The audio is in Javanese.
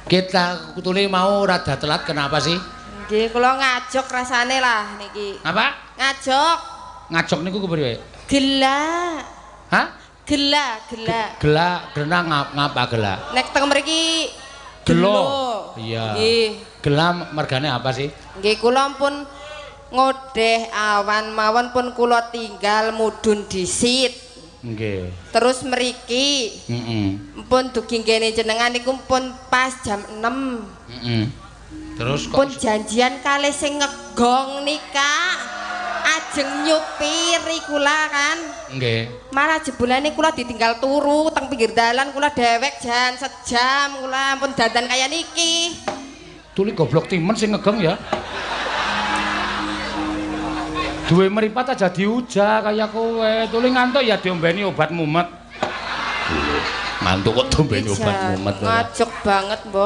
Kita tuli mau rada telat kenapa sih? Nggih, kula ngajok rasane lah niki. Apa? Ngajok. Ngajok niku kepriye? Gela. Hah? Gela, gela. Gela, gena ngapa gela? Nek teng mriki gelo. Iya. Nggih. Gela mergane apa sih? Nggih, kula pun ngodeh awan mawon pun kula tinggal mudhun disit. Nggih. Terus mriki. Heeh. Pun dugi nggene jenengan niku pun pas jam 6. Heeh. Terus kok pun janjian kalih sing ngegong nika. Ajeng nyupiri kula kan. Nggih. Malah jebulane kula ditinggal turu teng pinggir dalan kula dewek jan sejam kula pun dandan kaya niki. Tuli goblok timen sing ngegong ya. Duwe meripat aja diujak kaya kowe. Tuli ngantuk ya diombeni obat mumet. Ngantuk kok diombeni obat mumet. Ngajok banget, Mbok.